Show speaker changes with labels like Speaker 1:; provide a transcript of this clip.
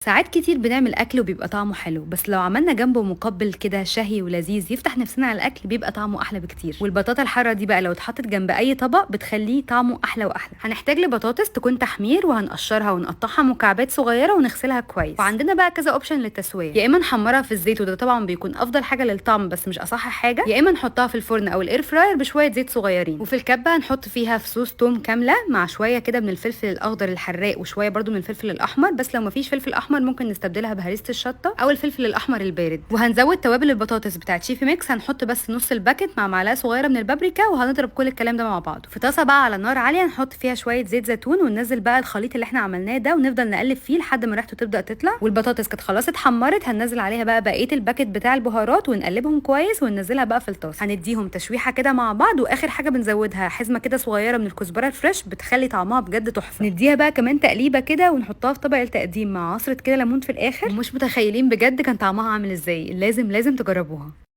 Speaker 1: ساعات كتير بنعمل أكل وبيبقى طعمه حلو، بس لو عملنا جنبه مقبل كده شهي ولذيذ يفتح نفسنا على الأكل بيبقى طعمه أحلى بكتير. والبطاطا الحارة دي بقى لو اتحطت جنب أي طبق بتخليه طعمه أحلى وأحلى. هنحتاج لبطاطس تكون تحمير، وهنقشرها ونقطعها مكعبات صغيرة ونغسلها كويس. وعندنا بقى كذا option للتسوية، يا إما نحمرها في الزيت وده طبعا بيكون أفضل حاجة للطعم بس مش أصح حاجة، يا إما نحطها في الفرن أو ال air fryer بشوية زيت صغيرين. وفي الكبة هنحط فيها فصوص توم كاملة مع شوية كده من الفلفل الأخضر الحراق وشوية برده من الفلفل الأحمر، بس لو مفيش فلفل احمر ممكن نستبدلها بهريسه الشطه او الفلفل الاحمر البارد. وهنزود توابل البطاطس بتاعت شيفي ميكس، هنحط بس نص ال packet مع معلقه صغيرة من البابريكا، وهنضرب كل الكلام ده مع بعض. في طاسه بقى على نار عالية نحط فيها شوية زيت زيتون، وننزل بقى الخليط اللي احنا عملناه ده، ونفضل نقلب فيه لحد ما ريحته تبدا تطلع. والبطاطس كانت خلاص اتحمرت، هننزل عليها بقى بقية ال packet بتاع البهارات ونقلبهم كويس وننزلها بقى في الطاسه. هنديهم تشويحه كده مع بعض. واخر حاجة بنزودها حزمه كده صغيرة من الكزبره ال fresh، بتخلي طعمها بجد تحفة. نديها بقى كمان تقليبه كده ونحطها في طبق التقديم مع عصره كده ليمون في الاخر. ومش متخيلين بجد كان طعمها عامل ازاي، لازم لازم تجربوها.